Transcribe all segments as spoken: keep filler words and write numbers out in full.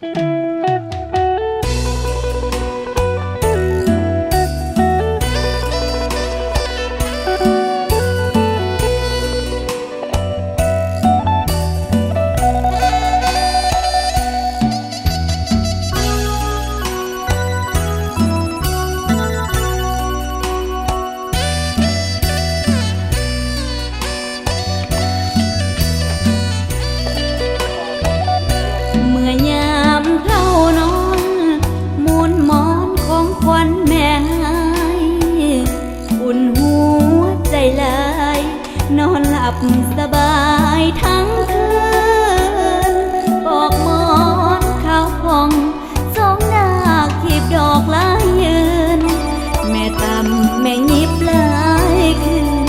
เมื่อยามเข้านอน หมุนหมอนของขวัญแม่ให้ อุ่นหัวใจหลาย นอนหลับสบายทั้งคืน ปลอกหมอนขาวผ่อง สองหน้าขีบดอกลายยืน แม่ตำแม่หยิบลายคืน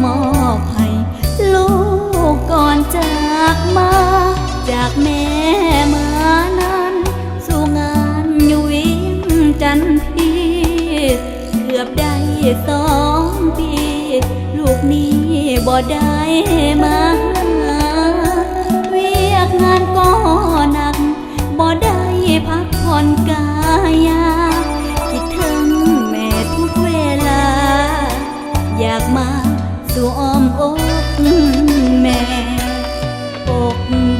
มอบให้ลูกก่อนจากมา จากแม่มานั้น สู่งานอยู่เวียงจันทร์พี่ เกือบได้สองปี ลูกนี้บ่ได้มาหา เวียกงานก็หนัก บ่ได้พักผ่อนกายา คิดถึงแม่ทุกเวลา อยากมาสู่อ้อมอกแม่ อก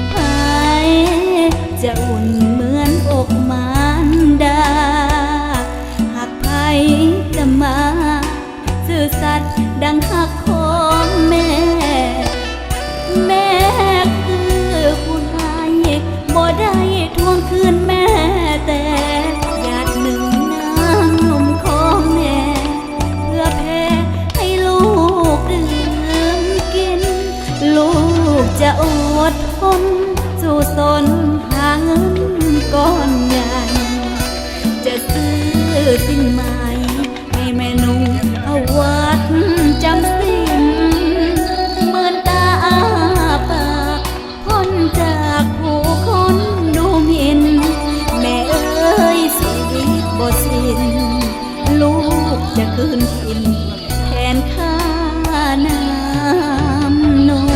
ใผจะอุ่นเหมือนอกมารดา หากใผจะมา ซื่อสัตย์ดังฮักของแม่ แม่คือผู้ให้ บ่ได้ทวงคืนแม่แต่ หยาดหนึ่งน้ำนมของแม่ เพื่อแผ่ให้ลูกดื่มกิน ลูกจะอดทน สู้ตนหาเงินก้อนใหญ่ จะซื้อสิ้นไหม ให้แม่นุ่งเอาวัดจำศีล เหมือนตาอ้าปาก พ้นจากผู้คนดูหมิ่น แม่เอ๋ยชีวิตบ่สิ้น ลูกจะคืนถิ่น แทนค่าน้ำนม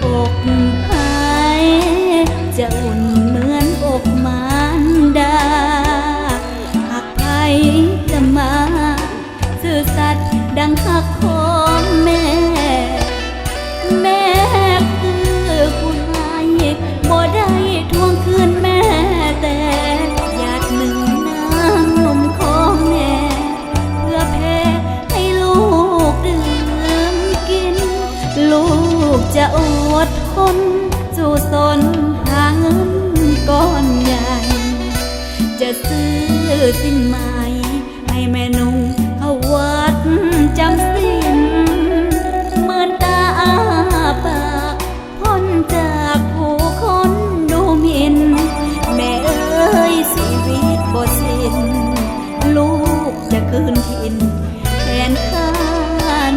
อกใผจะอุ่นเหมือนอกมารดา หากใผจะมา ซื่อสัตย์ดังฮักของแม่ แม่คือผู้ให้ บ่ได้ทวงคืนแม่แต่ หยาดหนึ่งน้ำนมของแม่ เพื่อแผ่ให้ลูกดื่มกิน ลูกจะอดทน สู้ตนหาเงินก้อนใหญ่ จะซื้อสิ้นไหม ให้แม่นุ่งเข้าวัดจำศีล เหมือนตาอ้าปาก พ้นจากผู้คนดูหมิ่น แม่เอ๋ยชีวิตบ่สิ้น ลูกจะคืนถิ่น แทนค่า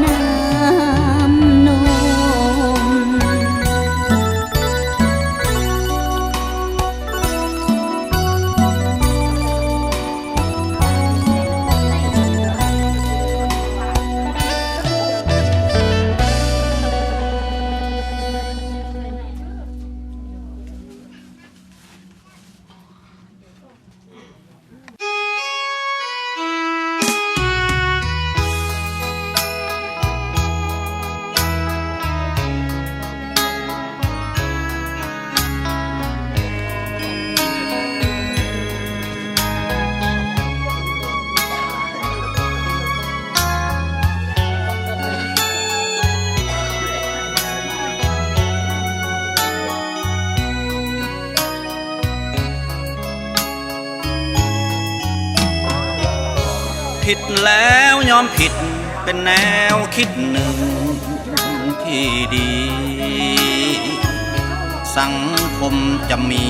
น้ำนม ผิดแล้วยอมผิดเป็นแนวคิดหนึ่งที่ดี สังคมจะมี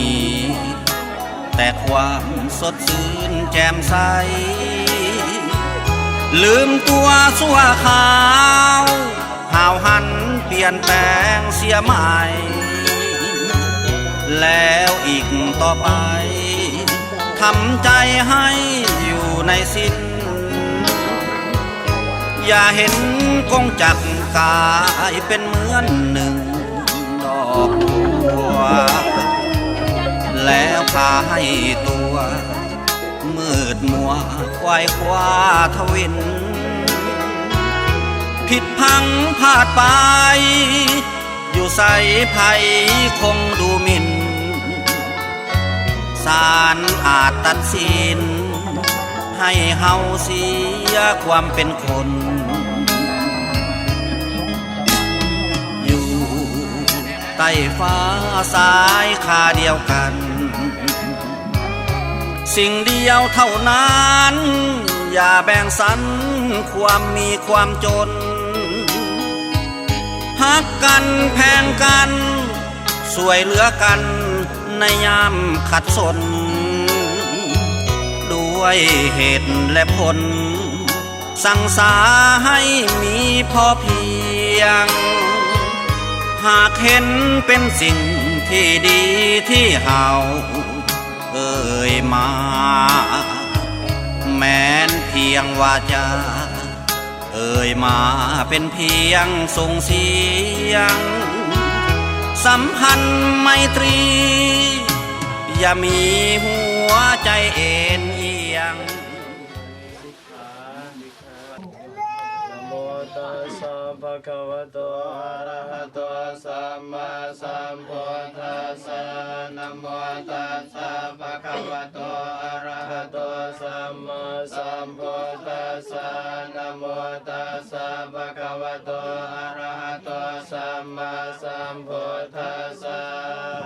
แต่ความสดชื่นแจ่มใส ลืมตัวชั่วคราว หาวหันเปลี่ยนแปลงเสียใหม่ แล้วอีกต่อไป ทำใจให้อยู่ในศีล อย่าเห็นกงจักรกลายเป็นเหมือนหนึ่งดอกบัว แล้วพาให้ตัว มืดมัวควายคว้าทวิน ผิดพลั้งพลาดไป อยู่ใสไผคงดูหมิ่น ศาลอาจตัดสิน ให้เฮาเสียความเป็นคน อยู่ใต้ฟ้าสายขาเดียวกัน สิ่งเดียวเท่านั้น อย่าแบ่งสันความมีความจน ฮักกันแพงกัน ช่วยเหลือกันในยามขัดสน ด้วยเหตุและผล สั่งสาให้มีพอเพียง หากเห็นเป็นสิ่งที่ดีที่เฮาเอ่ยมา แม้นเพียงวาจา เอ่ยมาเป็นเพียงส่งเสียง สัมพันธ์ไมตรี อย่ามีหัวใจเอ็นเอียง Namo tassa bhagavato arahato sammāsambuddhassa. Namo tassa bhagavato arahato sammāsambuddhassa. Namo tassa bhagavato arahato sammāsambuddhassa.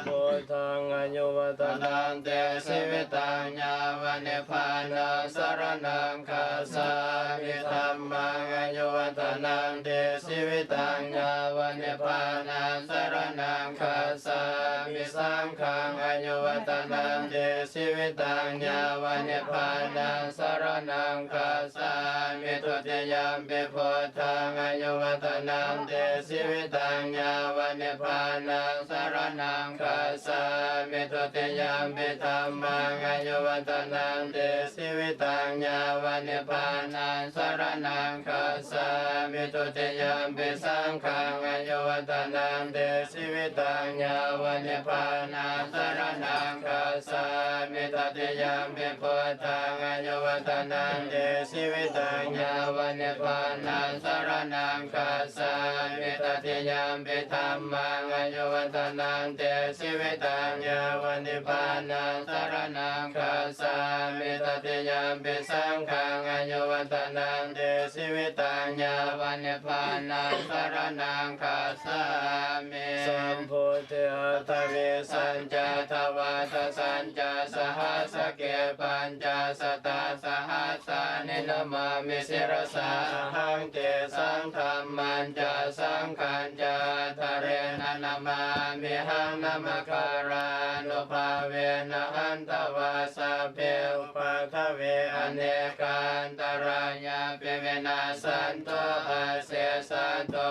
Buddhaṃ āyuvaḍḍhanaṃ te jīvitaṃ yāva nibbānaṃ saraṇaṃ gacchāmi. Dhammaṃ āyuvaḍḍhanaṃ te jīvitaṃ yāva nibbānaṃ saraṇaṃ gacchāmi. Saṅghaṃ āyuvaḍḍhanaṃ te jīvitaṃ yāva nibbānaṃ saraṇaṃ gacchāmi. Dutiyampi buddhaṃ āyuvaḍḍhanaṃ te jīvitaṃ yāva nibbānaṃ saraṇaṃ gacchāmi. Dutiyampi dhammaṃ āyuvaḍḍhanaṃ te jīvitaṃ yāva nibbānaṃ saraṇaṃ gacchāmi. Dutiyampi saṅghaṃ āyuvaḍḍhanaṃ te jīvitaṃ yāva nibbānaṃ saraṇaṃ gacchāmi. Tatiyampi buddhaṃ āyuvaḍḍhanaṃ te jīvitaṃ yāva nibbānaṃ saraṇaṃ gacchāmi. Tatiyampi dhammaṃ āyuvaḍḍhanaṃ te jīvitaṃ yāva nibbānaṃ saraṇaṃ gacchāmi. Tatiyampi saṅghaṃ āyuvaḍḍhanaṃ te jīvitaṃ yāva nibbānaṃ saraṇaṃ gacchāmi. Sambuddhe aṭṭhavīsañca dvādasañca sahassake pañcasatasahassāni namāmi sirasā ahaṃ. Tesaṃ dhammañca saṅghañca ādarena namāmihaṃ. Namakārānubhāvena hantvā sabbe upaddave anekā antarāyāpi vinassantu asesato.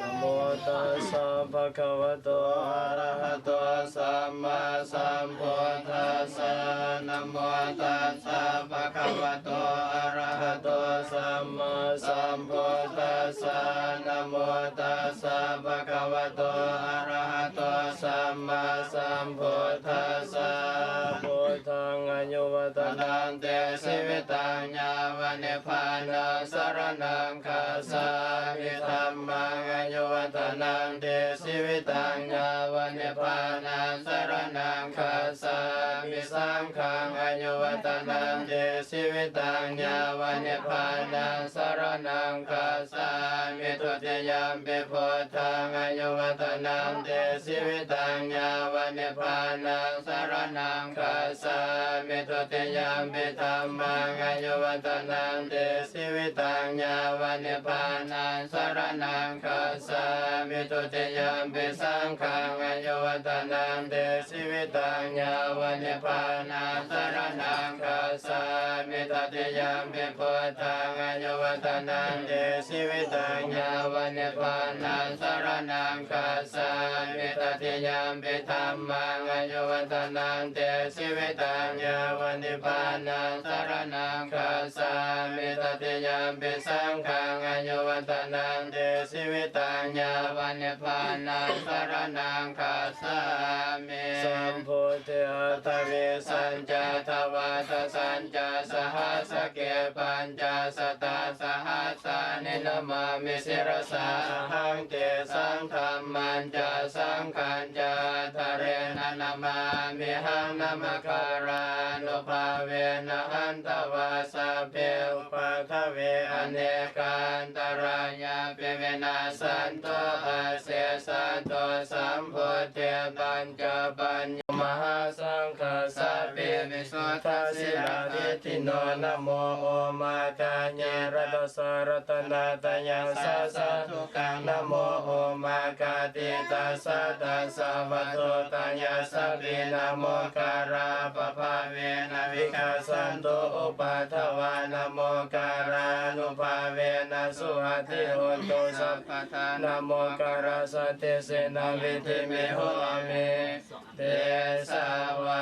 Namo tassa bhagavato arahato sammāsambuddhassa. Namo tassa bhagavato arahato sammāsambuddhassa. Namo tassa bhagavato arahato sammāsambuddhassa. Buddhaṃ āyuvaḍḍhanaṃ te jīvitaṃ yāva nibbānaṃ saraṇaṃ gacchāmi. Dhammaṃ āyuvaḍḍhanaṃ te jīvitaṃ yāva nibbānaṃ saraṇaṃ gacchāmi. Saṅghaṃ āyuvaḍḍhanaṃ te jīvitaṃ yāva nibbānaṃ saraṇaṃ gacchāmi. Dutiyampi buddhaṃ āyuvaḍḍhanaṃ te jīvitaṃ yāva nibbānaṃ saraṇaṃ gacchāmi. Dutiyampi dhammaṃ āyuvaḍḍhanaṃ te jīvitaṃ yāva nibbānaṃ saraṇaṃ gacchāmi. Dutiyampi saṅghaṃ āyuvaḍḍhanaṃ te jīvitaṃ yāva nibbānaṃ saraṇaṃ gacchāmi. Tatiyampi buddhaṃ āyuvaḍḍhanaṃ te jīvitaṃ yāva nibbānaṃ saraṇaṃ gacchāmi. Tatiyampi dhammaṃ āyuvaḍḍhanaṃ te jīvitaṃ yāva nibbānaṃ saraṇaṃ gacchāmi. Tatiyampi saṅghaṃ āyuvaḍḍhanaṃ te jīvitaṃ yāva nibbānaṃ saraṇaṃ gacchāmi. Sambuddhe aṭṭhavīsañca dvādasañca sahassake pañcasatasahassāni namāmi sirasā ahaṃ. Tesaṃ dhammañca saṅghañca ādarena namāmihaṃ. Namakārānubhāvena hantvā sabbe upaddave anekā antarāyāpi vinassantu asesato. Sambuddhe pañcapaññ mahāsaṅghassāpi visuddhasīladiṭṭhino. Namo omātyāraddhassa ratanattayassa sādhukaṃ. Namo omakātītassa tassa vatthuttayassapi. Namokārappabhāvena vigacchantu upaddavā. Namokārānubhāvena suvatthi hotu sabbadā. Namokārassa tejena vidhimhi homi tejavā.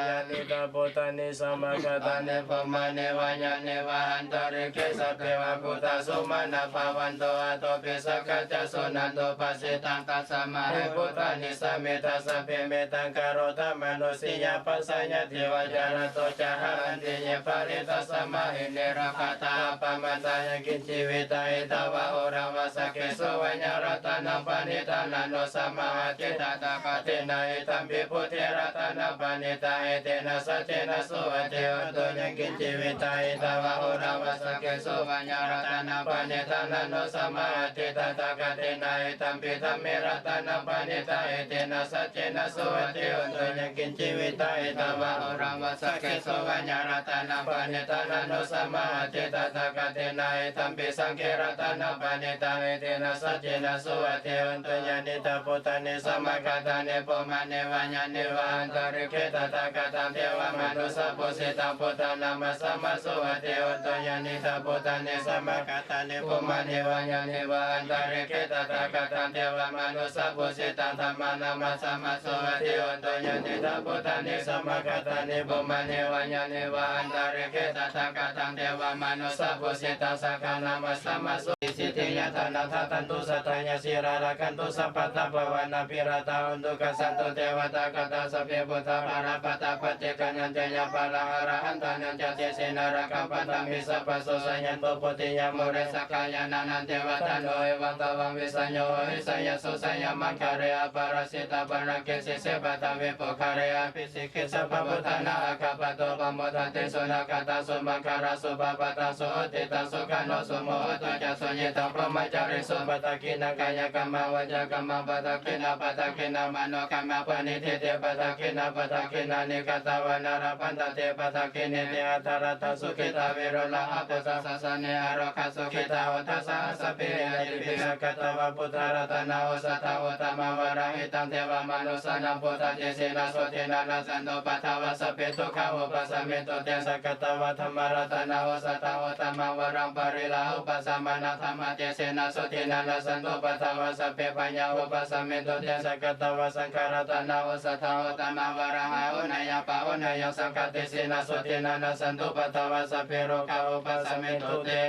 Yānīdha bhūtāni samāgatāni bhummāni vā yāni va antalikkhe sabbeva bhūtā sumanā bhavantu athopi sakkacca suṇantu bhāsitaṃ. Tasmā hi bhūtā nisāmetha sabbe mettaṃ karotha mānusiyā pajāya divā ca ratto ca haranti ye baliṃ. Tasmā hi ne rakkhatha appamattā yaṃ kiñci vittaṃ idha vā huraṃ vā saggesu vā yaṃ ratanaṃ paṇītaṃ na no samaṃ atthi tathāgatena idampi buddhe ratanaṃ paṇītaṃ etena saccena suvatthi hotu. Yaṃ kiñci vittaṃ idha vā huraṃ vā saggesu vā yaṃ ratanaṃ paṇītaṃ na no samaṃ atthi tathāgatena idampi dhamme ratanaṃ paṇītaṃ etena saccena suvatthi hotu. Yaṃ kiñci vittaṃ idha vā huraṃ vā saggesu vā yaṃ ratanaṃ paṇītaṃ na no samaṃ atthi tathāgatena idampi saṅghe ratanaṃ paṇītaṃ etena saccena suvatthi hotu. Yānīdha bhūtāni samāgatāni bhummāni vā yāni va antalikkhe tathāgataṃ devamanussapūjitaṃ buddhaṃ namassāma suvatthi hotu. Yānīdha bhūtāni samāgatāni bhummāni vā yāni va antalikkhe tathāgataṃ devamanussapūjitaṃ dhammaṃ namassāma suvatthi hotu. Yānīdha bhūtāni samāgatāni bhummāni vā yāni va antalikkhe tathāgataṃ devamanussapūjitaṃ saṅghaṃ namassāma su. Siddhiyā dānaṃ dadantu saddhāya sīlaṃ rakkhantu sabbadā bhāvanābhiratā hontu gacchantu devatāgatā. Sabbe buddhā balappattā paccekānañca yaṃ balaṃ arahantānañca tejena rakkhaṃ bandhāmi sabbaso. Jayanto bodhiyā mūle sakyānaṃ nandivaḍḍhano evaṃ tvaṃ vijayo hohi jayassu jayamaṅgale aparājitapallaṅke sīse paṭhavipokkhare abhi sikhe sabbabuddhānaṃ aggappatto pamodati. Sunakkhattaṃ sumaṅgalaṃ supabhātaṃ suhuṭṭhitaṃ sukhaṇo sumuhutto ca suyiṭṭhaṃ brahmacārisu. Padakkhiṇaṃ kāyakammaṃ vācākammaṃ padakkhiṇaṃ padakkhiṇaṃ manokammaṃ paṇidhī te padakkhiṇā. Padakkhiṇāni katvāna labhantatthe padakkhiṇe. Te atthaladdhā sukhitā viruḷhā buddhasāsane arogā sukhitā hotha saha sabbehi ñātibhi. Sakkatvā buddharatanaṃ osathaṃ uttamaṃ varaṃ hitaṃ devamanussānaṃ buddhatejena sotthinā nassantupaddavā sabbe dukkhā vūpasamentu te. Sakkatvā dhammaratanaṃ osathaṃ uttamaṃ varaṃ pariḷāhūpasamanaṃ dhammatejena sotthinā nassantupaddavā sabbe bhayā vūpasamentu te. Sakkatvā saṅgharatanaṃ osathaṃ uttamaṃ varaṃ āhuneyyaṃ pāhuneyyaṃ saṅghatejena sotthinā nassantupaddavā sabbe rogā vūpasamentu te.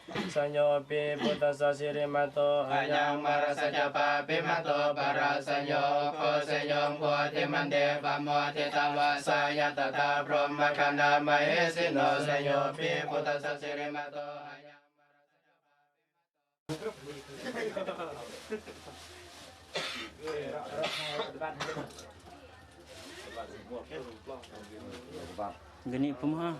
Jayo pi buddhassa sirīmato ayaṃ mārassa ca pāpimato parājayo ugghosayuṃ bodhimaṇḍe pamoditā vajjāya tadā brahmagaṇā mahesino. Jayo pi buddhassa sirīmato ayaṃ mārassa ca pāpimato Gani pemaha.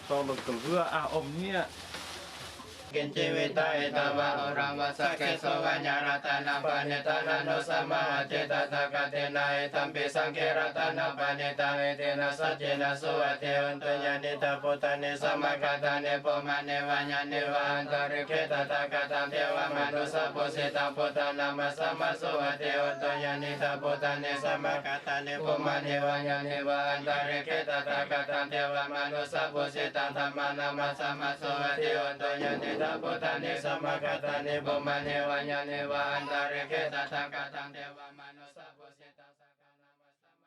Tolong keluar ah omnya. Kiñci vittā idha vā huraṃ vā, saggesu viññāṇaratanaṃ paṇītaṃ, na no samaṃ atthi tathāgatena, idampi saṅghe ratanaṃ paṇītaṃ, etena saccena suvatthi hotu. Yānīdha bhūtāni samāgatāni, bhummāni vā yāni va antalikkhe, tathāgataṃ devamanussapūjitaṃ, buddhaṃ namassāma suvatthi hotu. Yānīdha bhūtāni samāgatāni, bhummāni vā yāni va antalikkhe, tathāgataṃ devamanussapūjitaṃ, dhammaṃ namassāma suvatthi hotu. Yānīdha bhūtāni samāgatāni, bhummāni vā yāni va antalikkhe, tathāgataṃ devamanussapūjitaṃ, saṅghaṃ namassāma